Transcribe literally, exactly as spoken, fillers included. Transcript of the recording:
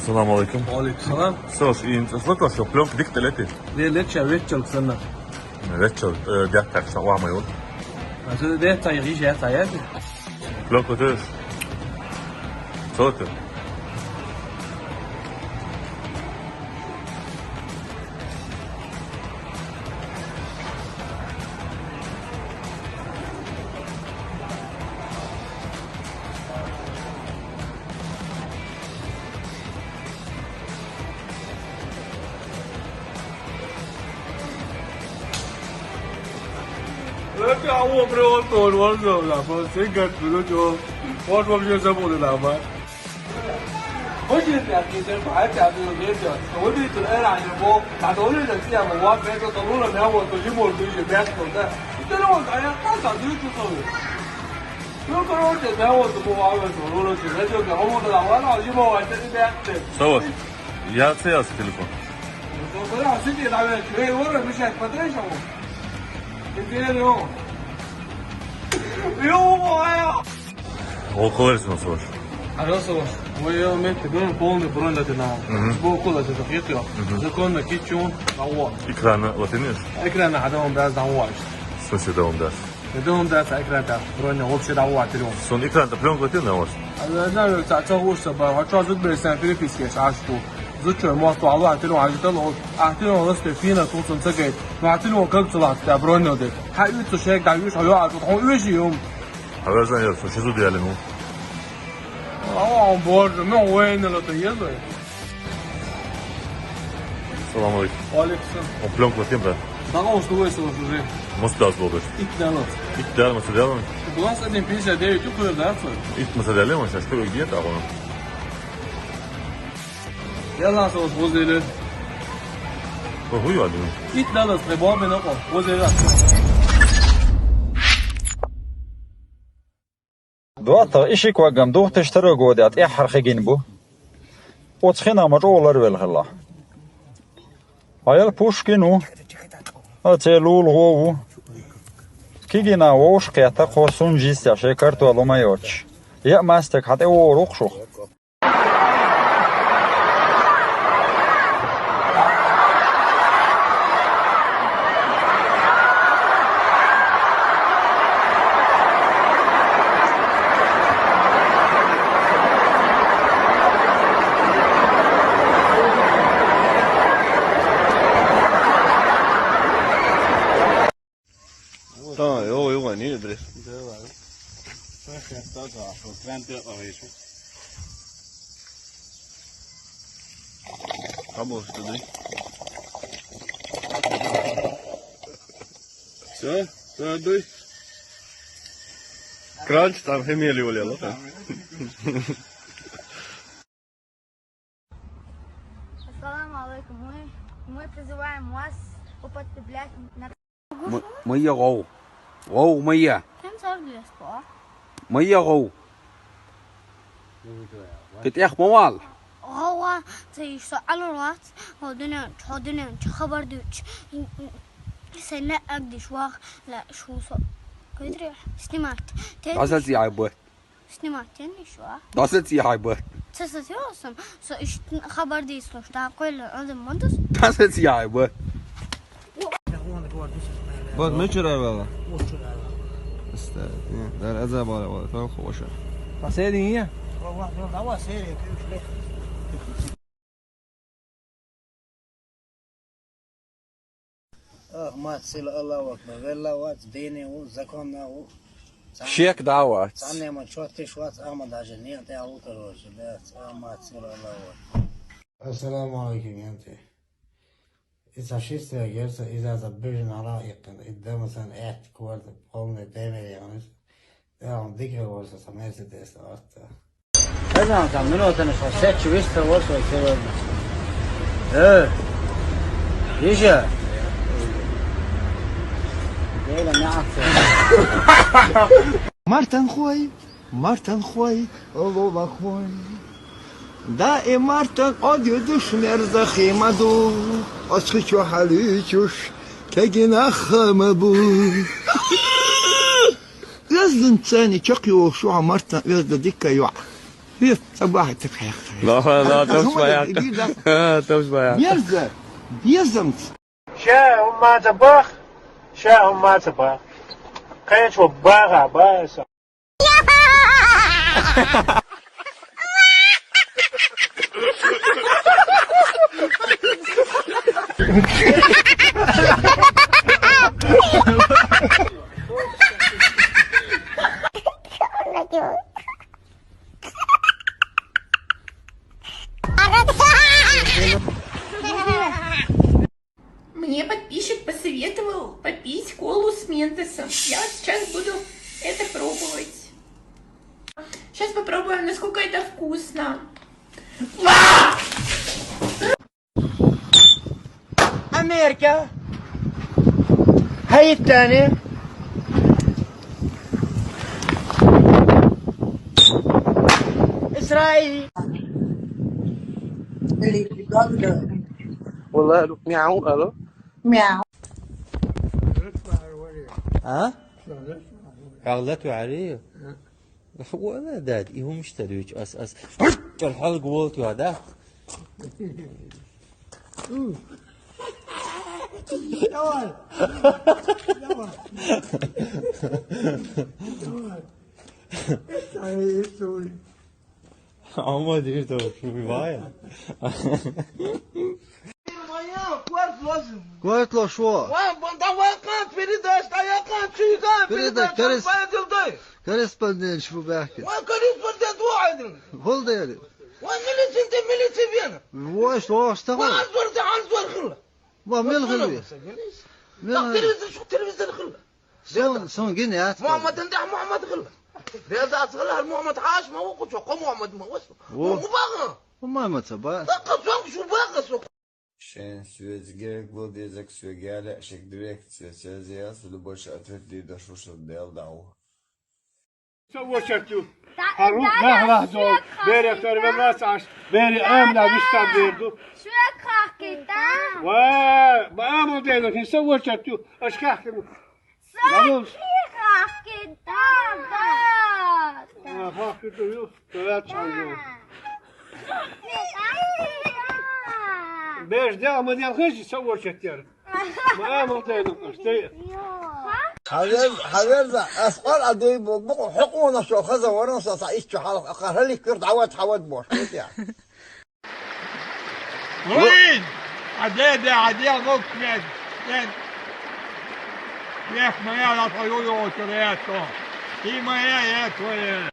Салам алейкум. Ва алейкум салам. Сос, ин, слухай, что пленка дик телети? Ле, леча, вечер, ксана. Вечер, э, дяк так, что лама, вот. А что, де, та, риже, та, я? Пленка, то есть. Что ты? Сават, я це я телефон. Около саваш. Арасо, вы елмет, вы полный бронь латина. Мгм. Бо около это так. Мгм. Законно кичун, а вот. Экрана латиниш? Экрана хадам да, да, вот. В смысле, да, он даст? Дом да, ца экран та бронь вообще да, вот, трём. Сон экран та пленка латина, вот. А я знаю, ца, ца уж собрал, а что, зуб бересан переписки, шашку. Зучой, мост, а вот, трём, а это лол. А трём, лос, ты фина, тут сон цагает. Ну, а трём, как целат, та бронь надо. Ха, ю, цу шек, да, ю, шо, ю, а тут он, ю, ши, ю. А вы знаете, что сейчас уделали, ну? А, о, боже, ну, ой, не лото, езло. Салам алейкум. Алейкум салам. О, пленка латин, брат. Да, он что, весело уже. Мустас был, брат. Ит далат. Ит далат, мустас далат. Двадцать один пятьдесят девять, укур, да, что? Ит мустас далат, он сейчас что, где-то, а он? Я нас вот возле. Ой, ой, ой. Ит далат, прибор, блин, около. Возле. ДоттагӀа ишик вагам духташ тарагода тӀеххьархигин бу. Оцхина ма чӀолар велхала. Аял Пушкин ву. Оце лулгӀо ву. Кигина вовш кхета кхо сун жистя шекартуа лумайоч. Я мастек хьатӀе ворухшух. Tamam, yok, yok, niye direkt? Tamam, işte, direkt. Все, все, дуй. Кранч там химия ли улела, да? Ассаламу алейкум. Мы, мы призываем вас употреблять наркотики. М-, мыйя гъов. Гъов мыйя. Кем сордуяс бу? Мыйя гъов. Кит эх мавал. Гъова, цей шо алурват, ходуне, ходуне, хабар дуч. Сене агдиш вах, ла шусо. Кудри, снимать. Дасац яйбы. Снимать, я не шо. Дасац яйбы. Цесац ёсом, со иш хабар дисло, что такое ла, он мандус. Дасац яйбы. Вот, мы вчера было. Дар аза бара бара, тал хоша. Последний? Давай, серия, ты уж лет. Ах, мат сила, Аллаху акбар. Велла вац, дини у, законна у. Шек да вац. Цаннема чётиш вац, ама даже нет, я у, короче, да, ах, мат сила, Аллаху акбар. Ассаламу алейкум, янти. Ица шист вегерца, иза за бижин ала иккин, иддамасан эт кварт, полный демер янис. Я он дикра ворса, са Мерседес атта. Хазан, там минута не шла, сет чувиста ворса, сегодня. Э, Иша. Гейла не акция. Мартан хуй, Мартан хуй, лола хуй. Да и Мартан од юдуш мерза химаду, осхи чо хали чуш, кегина хамабу. Вездун цени чок ю шуа Мартан везда дика юа. Ты собака ты какая. Да, да, там своя. Иди, да. Там своя. Мерзко, безумцы. Ща хӀумма ца бах, ща хӀумма ца бах. Кхечо бага баса. Мне подписчик посоветовал попить колу с ментосом. Я вот сейчас буду это пробовать. Сейчас попробуем, насколько это вкусно. أمريكا. هاي الثانية. إسرائيل. والله، ألو. مياو، ألو. مياو. ها؟ غلطوا علي. ولا داد، إيه مش تدويج، أس، أس. الحلق وولت هذا. يا ولد. يا ولد. يا ولد. عمر دير تو شو بيبايا. Кварт лозим. Кварт ло шо? Ва, банда ва кан передач, да я кан чуйган передач, передач, коррес-, поедил дай. Корреспондент шо бахки. Ва корреспондент ва айдил. Хол дери. Ва милицин те милици вена. Ва шо шта хол? Ва азбар те азбар хила. Ва мел хила. Мел. Так телевизор шо телевизор хила. Сон, сон гин яц. محمد انت محمد خلا. رياض خلا محمد حاش ما هو كل شو محمد ما وصل. Во. مو باغا. По-моему, это ба. Так как شو باغا سو. Шен свет герек был дезек свет геле, шек директ свет связь, любой ответ ди да шуша дел дау. Со вочерту. Хару нахла до. Бере терве ласаш. Бере ам да виста берду. Швек хакита. Ва, ба амал дена хин со вочерту. Ашкахту. Давай. Сахи хахкин, да, да. А, хахкин, да, ё, да, чанго. Беш, да, мы не хыжи, со вочетер. Мама, да, ну, что? Хавер, хавер да, асфар адой бу, бу хукуна шо хаза ворон са, са ич хал, хали кюр дават хават бош, я. Вин! А де, де, а де, вот, нет, нет. Эх, моя, на твою очередь, это. И моя, и твоя.